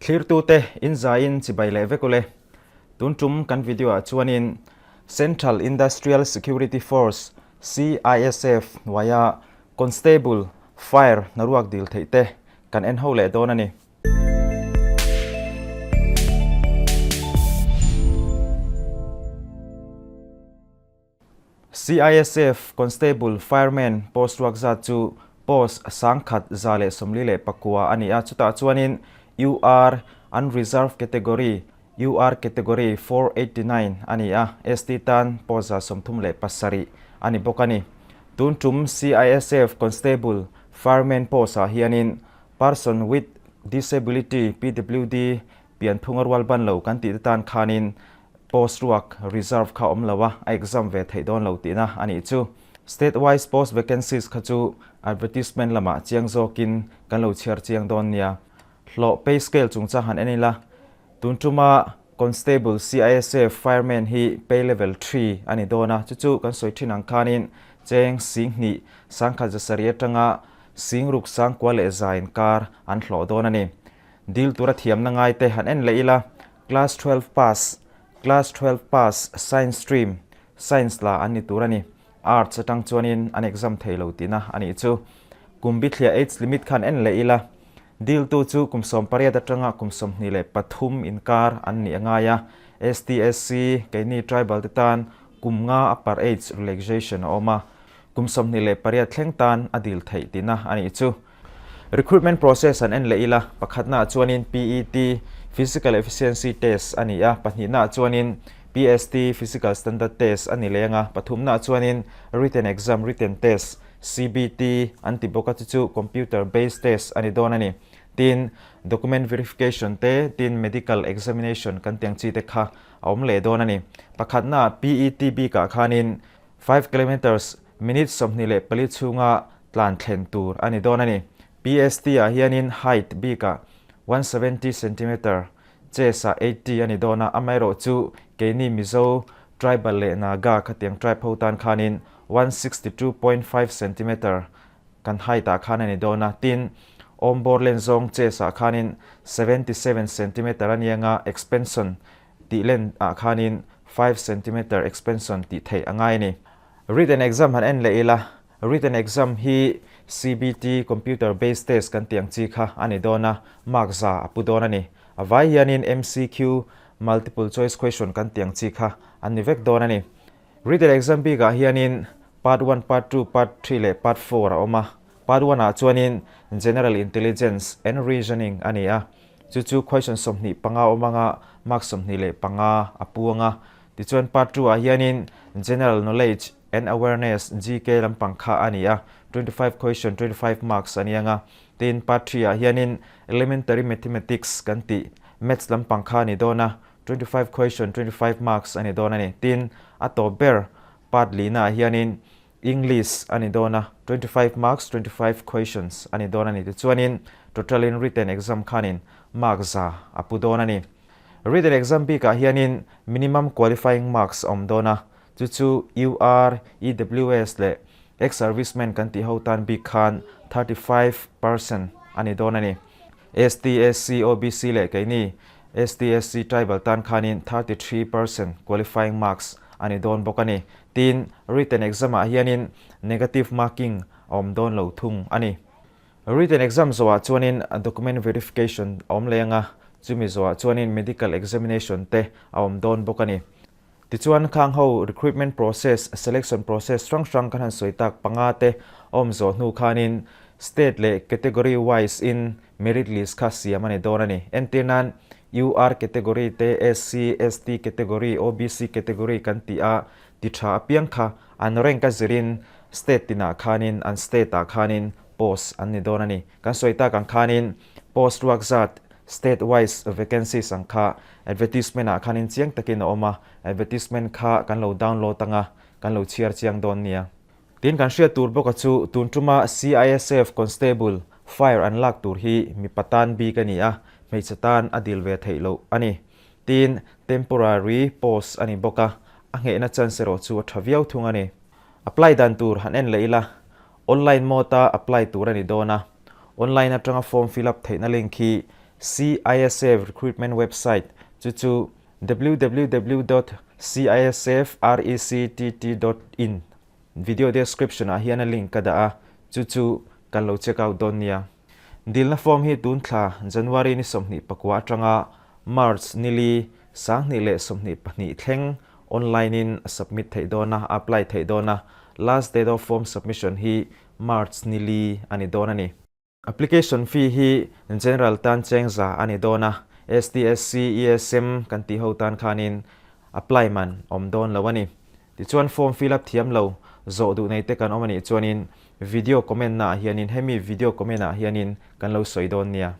Thlirtute in zaiin chibai leh vek ule. Tun tum kan video ah chuanin Central Industrial Security Force, CISF, hnuaia Constable, Fire, hnaruak dil theih te kan en ho leh dawn a ni. CISF Constable Fireman post ruak zat chu post 1149 a ni a, chutah chuanin UR Unreserved Category, UR Category, 489 a ni a, ST tan post 137 a ni bawk a ni. Tun tum CISF Constable Fireman post ah hianin Person with Disability, PWD, pianphunga rual ban lo kan tih te tan khanin Post ruak reserve kha awm lo a, a exam ve theih dawn lo tihna a nih chu. State wise post vacancies kha chu advertisement lamah chiang zawkin kan lo chhiar chiang dawn nia. Hlawh pay scale chungchang han en ila, tun tuma Constable, CISF, Fireman hi pay level three a ni dawn a, chu chu kan sawi thin ang khanin cheng 2000 1,700 atanga 61,100 inkar an hlawh dawn a ni. Dil tura thiamna ngaite han en leh ila, Class 12 pass, Class 12 pass, Science stream, Science la an ni tur a ni. Arts atang chuanin an exam thei lo tihna a nih chu. Kum bithliah age limit khan en leh ila, diltu chu kum 18 atanga kum 23 inkar an nih a ngai a. STSC, keini tribal te tan kum nga upper age relaxation a awm a, kum 28 thleng tan a dil theih tihna a nih chu. Recruitment process an en leh ila, pakhatnaah chuanin PET, Physical Efficiency Test, a ni a, pahnihnaah chuanin PST, Physical Standard Test, a ni leng a, pathumnaah chuanin Written Exam, Written Test, CBT, an ti bawk a, chu chu Computer Based Test a ni dawn a ni. Tin, Document Verification te, tin Medical Examination kan tih ang chi te kha a awm leh dawn a ni. Pakhatnaah PET bikah khanin 5 kilometres minute 24 chhunga tlan thlen tur a ni dawn a ni. PST ah hianin height bikah 170 centimeter, chest ah 80 a ni dawn a, amaherawh chu keini Mizo tribal leh Naga khatiang tribe ho tan khanin 162.5 centimeter kan height ah khan a ni dawn a, tin awmbawr len zawng chest ah khanin 77 centimeter a nianga expansion tih len ah khanin 5 centimeter expansion tih theih a ngai a ni. Written exam han en leh ila, Written exam hi CBT, Computer Based Test, kan tih ang chi kha a ni dawn a, mark za a pu dawn a ni. A vai hianin MCQ, Multiple Choice Question, kan tih ang chi kha an ni vek dawn a ni. Written exam bikah hianin Part one, Part two, Part three leh Part four a awm a. Part one ah chuanin General Intelligence and Reasoning a ni a, chu chu question 25 awm anga mark 25 a pu ang a. Tichuan Part two ah hianin General Knowledge and Awareness, GK, lampang kha a ni a, 25 question 25 marks a ni ang a. Tin Part three ah hianin Elementary Mathematics kan tih Maths lampang kha a ni dawn a, 25 question 25 marks a ni dawn a ni. Tin a tawp ber Part lina ah hianin English a ni dawn a, 25 marks, 25 questions a ni dawn a ni. Tichuanin total in written exam khanin mark za a pu dawn a ni. Written exam bikah hianin minimum qualifying marks a awm dawn a, chu chu UR, EWS leh ex-servicemen kan tih ho tan bik khan 35% a ni dawn a ni. ST, SC, OBC leh keini ST, SC tribal tan khanin 33% qualifying marks a ni dawn bawk a ni. Tin, written exam ah hianin negative marking a awm dawn lo thung a ni. Written exam zawhah chuanin document verification a awm leh anga, chumi zawhah chuanin medical examination te a awm dawn bawk a ni. Tichuan, khang ho recruitment process, selection process hrang hrang kan han sawi tak panga te a awm zawh hnu khanin state leh category wise in merit list kha siam a ni dawn a ni. Entir nan UR category te, SC, ST category, OBC category kan tih a ti tha apiang kha an rank a zirin state tinah khanin an state ah khanin post an ni dawn a ni. Kan sawi tak ang khanin post ruak zat State wise vacancies ang kha advertisement ah khanin chiang takin a awm a, advertisement kha kan lo download anga kan lo chhiar chiang dawn nia. Tin kan hriat tur bawka chu tun tuma CISF Constable fire an lak tur hi mipa tan bik a ni a, hmeichhe tan a dil ve theih loh a ni. Tin temporary post a ni bawk a, a nghehna chance erawh chu a tha viau thung a ni. Apply dan tur han en leh ila, online mode a apply tur a ni dawn a, Online atanga form fill up theihna link hi CISF recruitment website chu chu www dot cisfrectt dot in video description ah hian a link ka dah a, chu chu kan lo check out dawn nia. Dilna form hi tun thla January ni 24 atanga March nili 2022 thleng online in a submit theih dawn a, apply theih dawn a, last date of form submission hi March nili a ni dawn a ni. Application fee hi General tan cheng za a ni dawn a, STSC, ESM kan tih ho tan khanin apply man awm dawn lo a ni. Tichuan form fill up thiam lo zawh duh nei te kan awm a nih chuanin video comment naah hianin hemi video comment ah hianin kan lo sawi dawn nia.